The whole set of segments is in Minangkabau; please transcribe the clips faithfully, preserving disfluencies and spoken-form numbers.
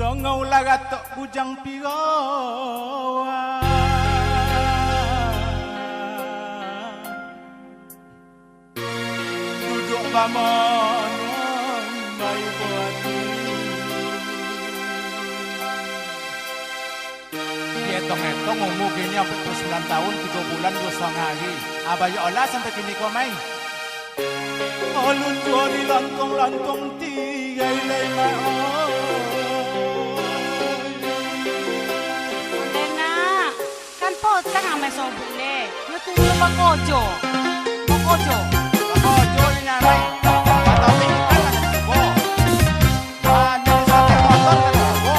Dongaulah ratok bujang pirawan. Duduak bamono, mai buati. Dietong-etong umua kini ampek puluah sambilan taun, tigo bulan, duo satangah ari. Abah yo lah sampai kini ko, Mai. Alun juo dilantuang-lantuang tigai lai, Mai, oi. Ondeh, Nak. Kan potang amai sobuk, Ndeh. Yo tunggu bakojo. Bakojo. Bakojo ni, Amai. Bakojo ni kan lah cubo. Wah, ni sate motor kan lah cubo.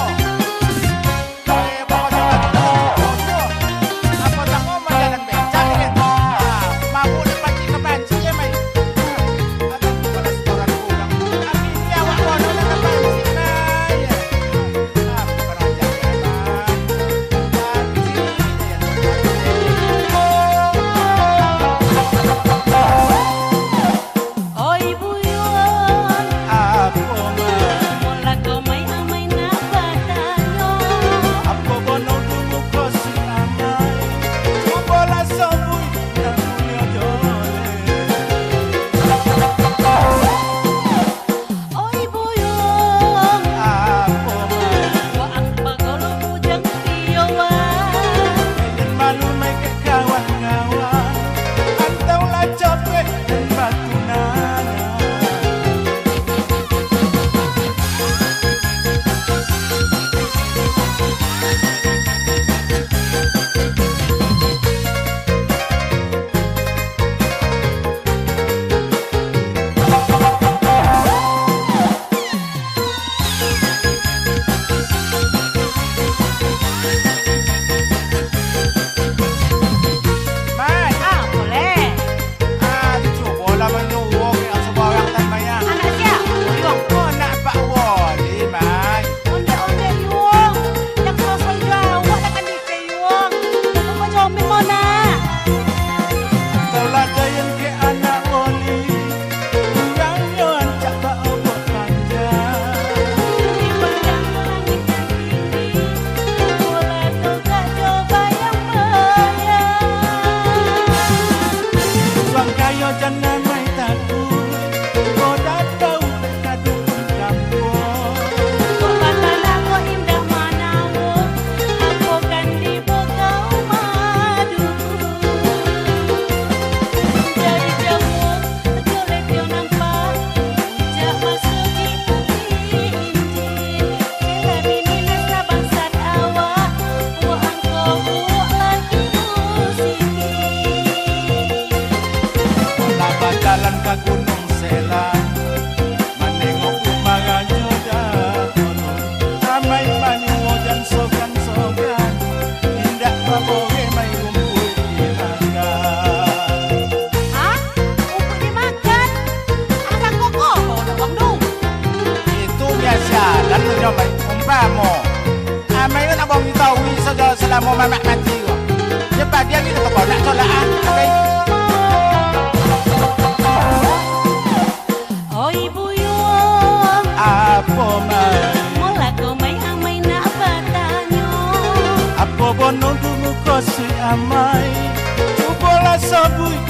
Eh, bakojo kan lah cubo. Apa tak mau majalan bencang ni? Ah, mabuk ni pancing ka pancing ya, Mai. Aduh, balas orang kurang. Tapi ni awak bodoh lah ka pancing, Mai. Oi Buyuang, apo, Mai? Molako mai amai nak batanyo. Apo bono dulu ko si amai? Cubolah sabuik nan mulia joleh. Oi Buyuang, apo, Mai? Waang pagalo bujang piyoan. Jan malu mai ka kawan-kawan, antaulah capek nan batunangan. Mai. Ah, boleh. Ah, cubolah manyuruah kek subarang tan, Mai, ah. Anak sia? Yuang. Oh, anak Pak Wali, Mai. Ondeh-ondeh, Yuang. Nan sosoi jo awak dak kan dikei, Yuang. Dak lupo jombing mo, nak. Toladayan kek anak Wali. Urang nyo rancak baobok panjang. Di padang langik nan tinggi, bola togak jo bayang-bayang. Suang kayo jan amai takuik, bodat bau dek ka dukun kampuang. Kok batanda kok indak manawo, apo kan dibokau madu. Dari jauah, Joleh tio nampak, jak maso di bumi inji. Kela bini nan sabangsat awak, wak angko buwok lagi musiki. Lah bajalan ka Gunuang Selam, manengok rumah Rajo Datono. Amai manyuwo jan sogan-sogan, indak baboleh mai rumpuik dimakan. Hah? Rumpuik dimakan? Asa koko kau nak wang dong? Itu biasa, lalu nyo mai umpamo. Amai nak bawang tawi sajo salamo mamak mati ko. Dia padiang itu kau nak colak ah, amai. Oi Buyuang. Apo, Mai? Molako mai amai nak batanyo. Apo bono dulu ko si amai? Cubolah sabuik